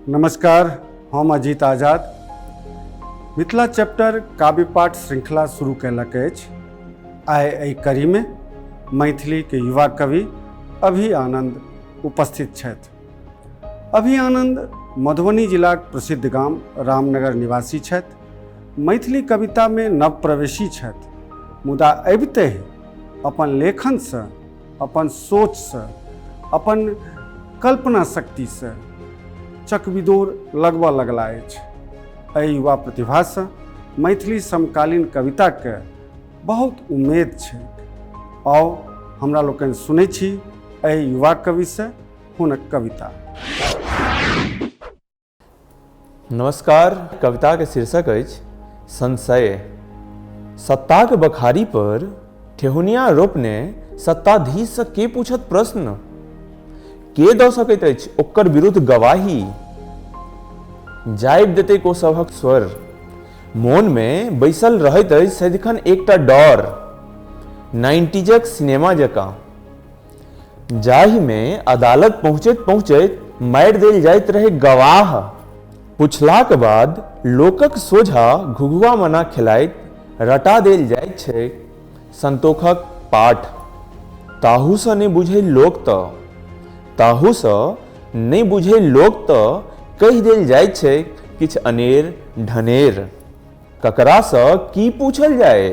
नमस्कार, हम अजीत आजाद। मिथिला चैप्टर काव्य पाठ श्रृंखला शुरू कयलक अछि। आइ एहि कड़ीमे मैथिलीके युवा कवि अभि आनंद उपस्थित छथि। अभि आनंद मधुबनी जिलाक प्रसिद्ध गाम रामनगर निवासी छथि। मैथिली कवितामे नवप्रवेशी छथि, मुदा अबिते ही अपन लेखनसँ, अपन सोचसँ, अपन कल्पना शक्तिसँ चकविदोर लगबऽ लगला अछि। एहि युवा प्रतिभासँ मैथिली समकालीन कविताके बहुत उम्मेद छैक। आउ हमरा लोकनि सुनै छी एहि युवा कविसँ हुनक कविता। नमस्कार। कविताके शीर्षक अछि संशय। सत्ताक बखारी पर ठेहुनिया रोपने सत्ताधीशसँ के पूछत प्रश्न? के दऽ सकैत अछि ओकर विरुद्ध गवाही? जाबि देतैक ओ सभक स्वर। मोनमे बैसल रहैत अछि सदिखन एकटा डर, नाइन्टीजक सिनेमा जकाँ, जाहिमे अदालत पहुँचैत पहुँचैत मारि देल जाइत रहै गवाह। पुछलाक बाद लोकक सोझा घुघुआ मना खेलाइत रटा देल जाइत छैक संतोखक पाठ। ताहूसँ नहि बुझै लोक तऽ ताहूसँ नहि बुझै लोक तऽ कहि देल जाइत छैक किछु अनेर ढनेर। ककरासँ की पूछल जाय?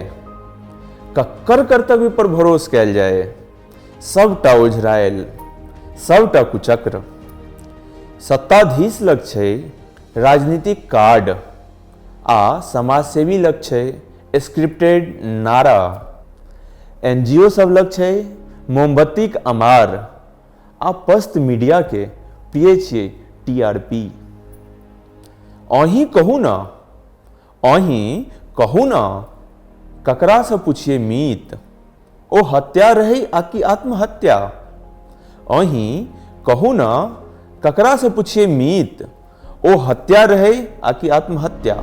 ककर कर्तव्य पर भरोस कयल जाय? सबटा ओझरायल, सबटा कुचक्र। सत्ताधीश लग छै राजनीतिक कार्ड आ समाजसेवी लग छै स्क्रिप्टेड नारा। एनजीओ सब लग छै मोमबत्तीक अमार आ पस्त मीडिया के प्रिय छियै टीआरपी। अहीं कहू न, अहीं कहू न, ककरासँ पुछियै मीत? ओ हत्या रहै आकि आत्महत्या? अहीं कहू न, ककरासँ पुछियै मीत? ओ हत्या रहै आकि आत्महत्या?